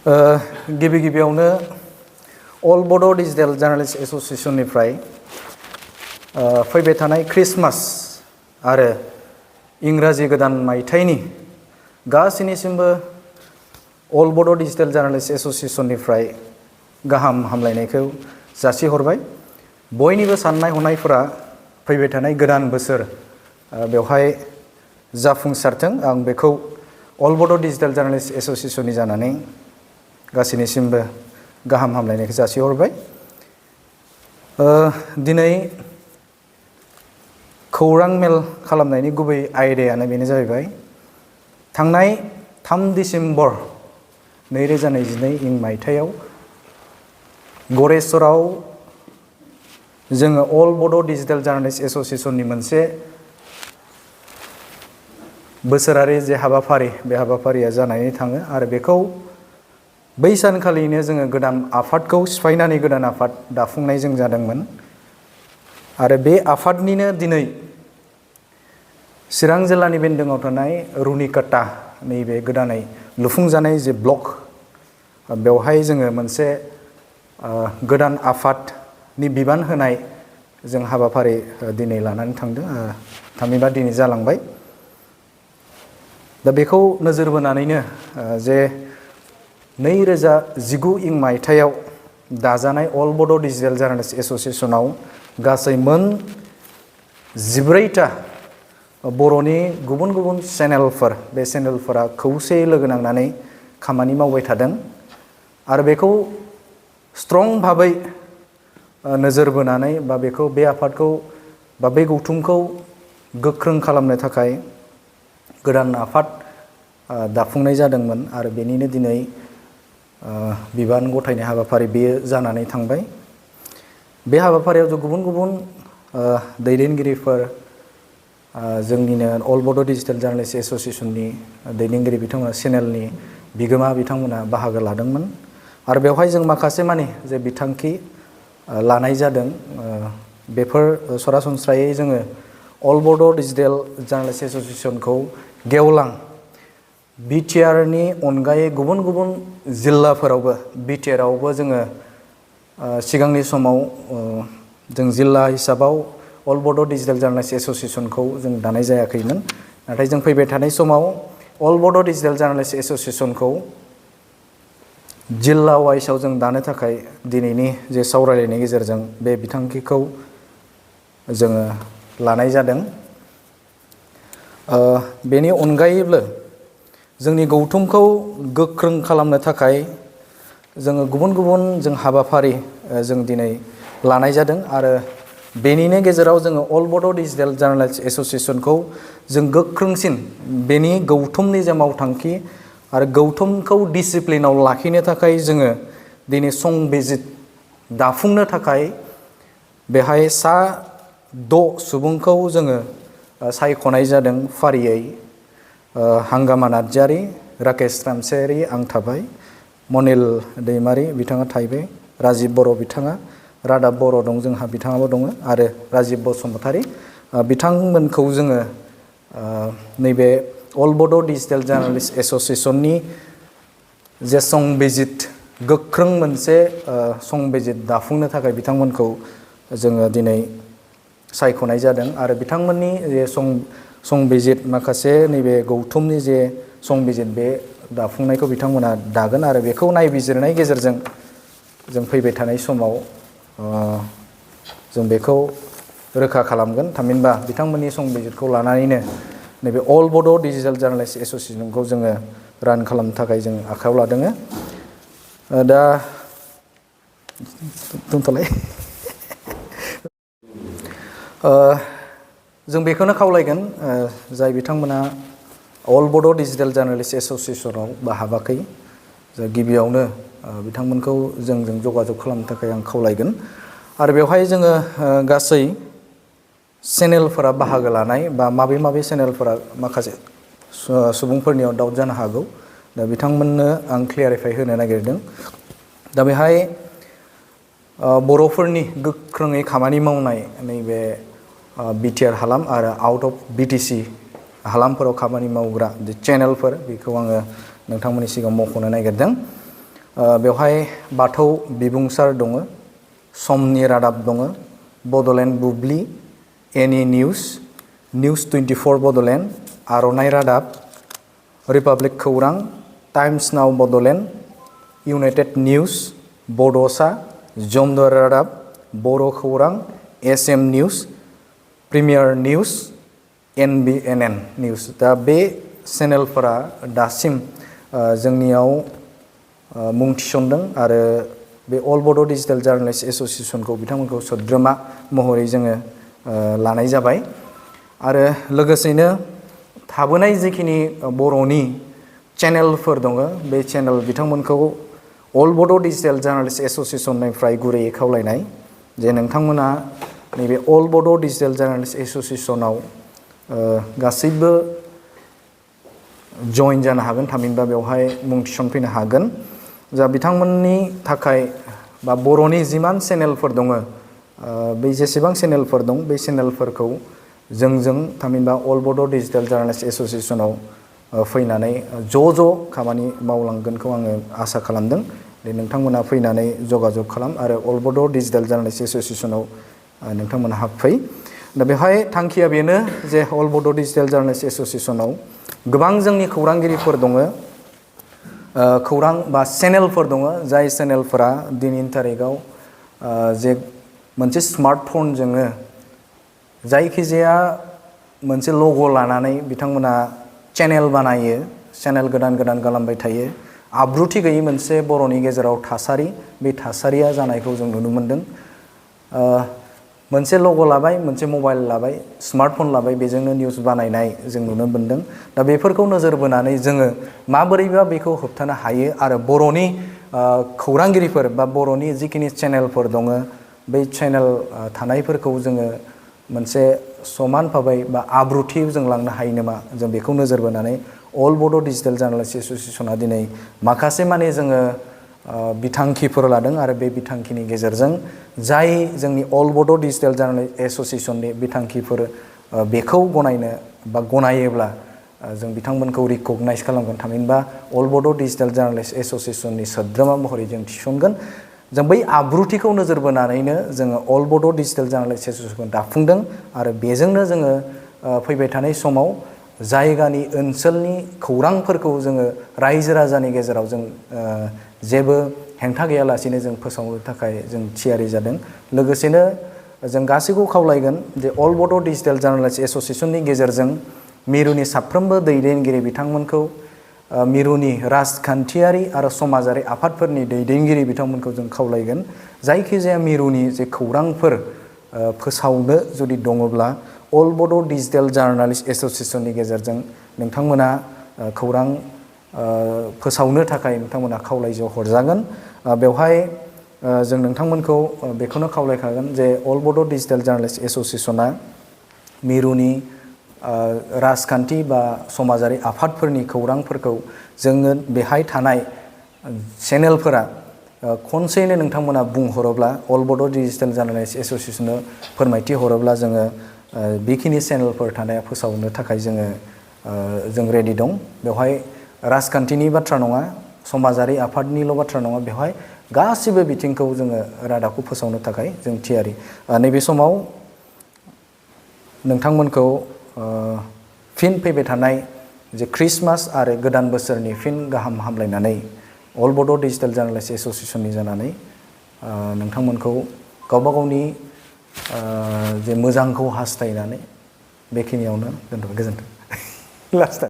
गिबि गिबियावनो अल बड' डिजिटेल जार्नालिस्ट एस'सिएशननिफ्राय फैबाय थानाय क्रिसमास आरो इंराजि गोदान मायथाइनि गासैनिसिमबो अल बड' डिजिटेल जार्नालिस्ट एस'सिएशननिफ्राय गाहाम हामलायनायखौ जासिहरबाय। बयनिबो साननाय हनायफोरा फैबाय थानाय गोदान बोसोर बेवहाय जाफुंसारथों, आं बेखौ अल बड' डिजिटेल जार्नालिस्ट एस'सिएशननि जानानै गासैनिसिमबो गाहाम हामलायनायखौ जासिहरबाय। दिनै खौरां मेल खालामनायनि गुबै आयदायानो बेनो जाहैबाय थांनाय 3 डिसेम्बर 2022 मायथाइयाव गरेस्वराव जोङो अल बड' डिजिटेल जार्नालिस्ट एस'सिएशननि मोनसे बोसोरारि जे हाबाफारि, बे हाबाफारिया जानानै थाङो आरो बेखौ बै सानखालिनो जोङो गोदान आफादखौ सिफायनानै गोदान आफाद दाफुंनाय जों जादोंमोन। आरो बे आफादनिनो दिनै चिरां जिल्लानि बेन्दोङाव थानाय रुनिकाटा नैबे गोदानै लुफुंजानाय जे ब्लक, बेवहाय जोङो मोनसे गोदान आफादनि बिबान होनाय जों हाबाफारि दिनै लानानै थांदों, थामहिनबा दिनै जालांबाय। दा बेखौ नोजोर बोनानैनो जे 2019 मायथाइयाव दाजानाय अल बड' डिजिटेल जार्नालिस्ट एस'सिएशनाव गासै मोन 14टा बर'नि गुबुन गुबुन चेनेलफोर, बे चेनेलफोरा खौसेयै लोगो नांनानै खामानि मावबाय थादों आरो बेखौ स्ट्रं भाबै नोजोर बोनानै बे आफादखौ बे गौथुमखौ गोख्रों खालामनो थाखाय गोदान आफाद दाफुंनाय जादोंमोन आरो बेनिनो दिनै बिबान गथायनाय हाबाफारि बेयो जानानै थांबाय। बे हाबाफारियाव जों गुबुन गुबुन दैदेनगिरिफोर, जोंनिनो अल बड' डिजिटेल जार्नालिस्ट एस'सिएशननि दैदेनगिरि बिथांमोना, चेनेलनि बिगोमा बिथांमोना बाहागो लादोंमोन आरो बेवहाय जों माखासे मानि जे बिथांखि लानाय जादों, बेफोर सरासनस्रायै जोङो अल बड' डिजिटेल जार्नालिस्ट एस'सिएशनखौ गेवलां बिटिआरनि अनगायै गुबुन गुबुन जिल्लाफोरावबो, बिटिआरआवबो जोङो सिगांनि समाव जों जिल्ला हिसाबाव अल बड' डिजिटेल जार्नालिस्ट एस'सिएशनखौ जों दानाय जायाखैमोन। नाथाय जों फैबाय थानाय समाव अल बड' डिजिटेल जार्नालिस्ट एस'सिएशनखौ जिल्ला वाइसआव जों दानो थाखाय दिनैनि जे सावरायलायनायनि गेजेरजों बे बिथांखिखौ जोङो लानाय जादों। बेनि अनगायैबो जोंनि गौथुमखौ गोख्रों खालामनो थाखाय जोङो गुबुन गुबुन जों हाबाफारि जों दिनै लानाय जादों आरो बेनिनो गेजेराव जोङो अल बड' डिजिटेल जार्नालिस्ट एस'सिएशनखौ जों गोख्रोंसिन बेनि गौथुमनि जे मावथांखि आरो गौथुमखौ डिसिप्लिनाव लाखिनो थाखाय जोङो दिनै संबिजित दाफुंनो थाखाय बेहाय 6 सुबुंखौ जोङो सायख'नाय जादों फारियै। हांगामा नार्जारि, राकेश रामसियारि आं थाबाय, मनिल दैमारि बिथाङा थाहैबाय, राजिब बर' बिथाङा, रादाब बर' दं जोंहा बिथाङाबो दङ आरो राजिब बसुमतारी बिथांमोनखौ जोङो नैबे अल बड' डिजिटेल जार्नालिस्ट एस'सिएशननि जे संबिजित, गोख्रों मोनसे संबिजित दाफुंनो थाखाय बिथांमोनखौ जोङो दिनै सायख'नाय जादों आरो बिथांमोननि जे संबिजित माखासे नैबे गौथुमनि जे संबिजित बे दाफुंनायखौ बिथांमोना दागोन आरो बेखौ नायबिजिरनायनि गेजेरजों जों फैबाय थानाय समाव जों बेखौ रोखा खालामगोन। थामहिनबा बिथांमोननि संबिजितखौ लानानैनो नैबे अल बड' डिजिटेल जार्नालिस्ट एस'सिएशनखौ जोङो रान खालामनो थाखाय जों आखायाव लादों। दा दोनथ'लाय। जों बेखौनो खावलायगोन जाय बिथांमोना अल बड' डिजिटेल जार्नालिस्ट एस'सिएशनाव हाबाखै, गिबियावनो बिथांमोनखौ जोंजों जगाजग खालामनो थाखाय आं खावलायगोन। आरो बेवहाय जोङो गासै चेनेलफोरा बाहागो लानाय माबे चेनेलफोरा माखासे सुबुंफोरनियाव डाउट जानो हागौ, दा बिथांमोननो आं क्लियारिफाइ होनो नागिरदों। दा बेहाय बर'फोरनि गोख्रोङै खामानि मावनाय नैबे बिटिआर हालाम आरो आउट अफ बिटिसि हालामफोराव खामानि मावग्रा जे चेनेलफोर, बेखौ आङो नोंथांमोननि सिगाङाव मख'नो नागिरदों। बेवहाय बाथौ बिबुंसार दङ, समनि रादाब दङ, बड'लेण्ड बुब्लि, एनि निउस, निउस 24 बड'लेण्ड, आर'नाइ रादाब, रिपाब्लिक खौरां, टाइम्स नाव बड'लेण्ड, इउनाइटेड निउस, बड'सा, जमदुवार रादाब, बर' खौरां, SM news, premier news, NBNN news. दा बे चेनेलफोरा दासिम जोंनियाव मुं थिसनदों आरो बे अल बड' डिजिटेल जार्नालिस्ट एस'सिएशनखौ बिथांमोनखौ सोद्रोमा महरै जोङो लानाय जाबाय। आरो लोगोसेनो थाबोनाय जिखिनि बर'नि चेनेलफोर दङ, बे चेनेल बिथांमोनखौ अल बड' डिजिटेल जार्नालिस्ट एस'सिएशननिफ्राय गुरैयै खावलायनाय जे नोंथांमोना नैबे अल बड' डिजिटेल जार्नालिस्ट एस'सिएशनाव गासैबो जइन जानो हागोन, थामहिनबा बेवहाय मुं थिसनफैनो हागोन। जा बिथांमोननि थाखाय बा बर'नि जिमान चेनेलफोर दङ, बै जेसेबां चेनेलफोर दं बे चेनेलफोरखौ जोंजों थामहिनबा अल बड' डिजिटेल जार्नालिस्ट एस'सिएशनाव फैनानै ज' खामानि मावलांगोनखौ आङो आसा खालामदों। नोंथांमोना फैनानै जगाजग खालाम आरो अल बड' डिजिटेल जार्नालिस्ट एस'सिएशनाव नोंथांमोना हाबफै। दा बेवहाय थांखिया बेनो जे अल बड' डिजिटेल जार्नालिस्ट एस'सिएशनाव गोबां जोंनि खौरांगिरिफोर दङ, खौरां बा चेनेलफोर दङ, जाय चेनेलफोरा दिनैनि तारिखाव जे मोनसे स्मार्टफनजोंनो जायखिजाया मोनसे लग' लानानै बिथांमोना चेनेल बानायो, चेनेल गोदान गोदान खालामबाय थायो। आब्रुथि गैयै मोनसे बर'नि गेजेराव थासारि, बे थासारिया जानायखौ जों नुनो मोनदों। मोनसे लग' लाबाय, मोनसे मबाइल लाबाय, स्मार्टफन लाबाय, बेजोंनो निउस बानायनाय जों नुनो मोनदों। दा बेफोरखौ नोजोर बोनानै जोङो माबोरैबा बेखौ होबथानो हायो आरो बर'नि खौरांगिरिफोर बा बर'नि जिखिनि चेनेलफोर दङ, बै चेनेल थानायफोरखौ जोङो मोनसे समान भाबै बा आब्रुथियाव जों लांनो हायो नामा, जों बेखौ नोजोर बोनानै अल बड' डिजिटेल जार्नालिस्ट एस'सिएशना दिनै माखासे माने जोङो बिथांखिफोर लादों आरो बे बिथांखिनि गेजेरजों जाय जोंनि अल बड' डिजिटेल जार्नालिस्ट एस'सिएशननि बिथांखिफोर बेखौ गनायनो बा गनायोब्ला जों बिथांमोनखौ रिकगनाइज खालामगोन, थामहिनबा अल बड' डिजिटेल जार्नालिस्ट एस'सिएशननि सोद्रोमा महरै जों थिसनगोन। जों बै आब्रुथिखौ नोजोर बोनानैनो जोङो अल बड' डिजिटेल जार्नालिस्ट एस'सिएशनखौ दाफुंदों आरो बेजोंनो जोङो फैबाय थानाय समाव जायगानि ओनसोलनि खौरांफोरखौ जोङो रायजो राजानि गेजेराव जों जेबो हेंथा गैयालासेनो जों फोसावनो थाखाय जों थियारि जादों। लोगोसेनो जों गासैखौ खावलायगोन जे अल बड' डिजिटेल जार्नालिस्ट एस'सिएशननि गेजेरजों मिरुनि साफ्रोमबो दैदेनगिरि बिथांमोनखौ, मिरुनि राजखान्थियारि आरो समाजारि आफादफोरनि दैदेनगिरि बिथांमोनखौ जों खावलायगोन जायखिजाया मिरुनि जे खौरांफोर फोसावनो जुदि दङब्ला अल बड' डिजिटेल जार्नालिस्ट एस'सिएशननि गेजेरजों नोंथांमोना खौरां फोसावनो थाखाय नोंथांमोना खावलायज' हरजागोन। बेवहाय जों नोंथांमोनखौ बेखौनो खावलायखागोन जे अल बड' डिजिटेल जार्नालिस्ट एस'सिएशना मिरुनि राजखान्थि बा समाजारि आफादफोरनि खौरांफोरखौ जोङो बेहाय थानाय चेनेलफोरा खनसेयैनो नोंथांमोना बुंहरोब्ला अल बड' डिजिटेल जार्नालिस्ट एस'सिएशननो फोरमायथि हरोब्ला जोङो बेखिनि चेनेलफोर थानाया फोसावनो थाखाय जों रेडि दं। बेवहाय राजखान्थिनि बाथ्रा नङा, समाजारि आफादनिल' बाथ्रा नङा, बेवहाय गासिबो बिथिंखौ जोङो रादाबखौ फोसावनो थाखाय जों थियारि। नैबे समाव नोंथांमोनखौ फिन फैबाय थानाय जे क्रिसमास आरो गोदान बोसोरनि फिन गाहाम हामलायनानै अल बड' डिजिटेल जार्नालिस्ट एस'सिएशननि जानानै नोंथांमोनखौ गावबा गावनि जे मोजांखौ हास्थायनानै बेखिनियावनो दोनथ'बाय। गोजोन्थों।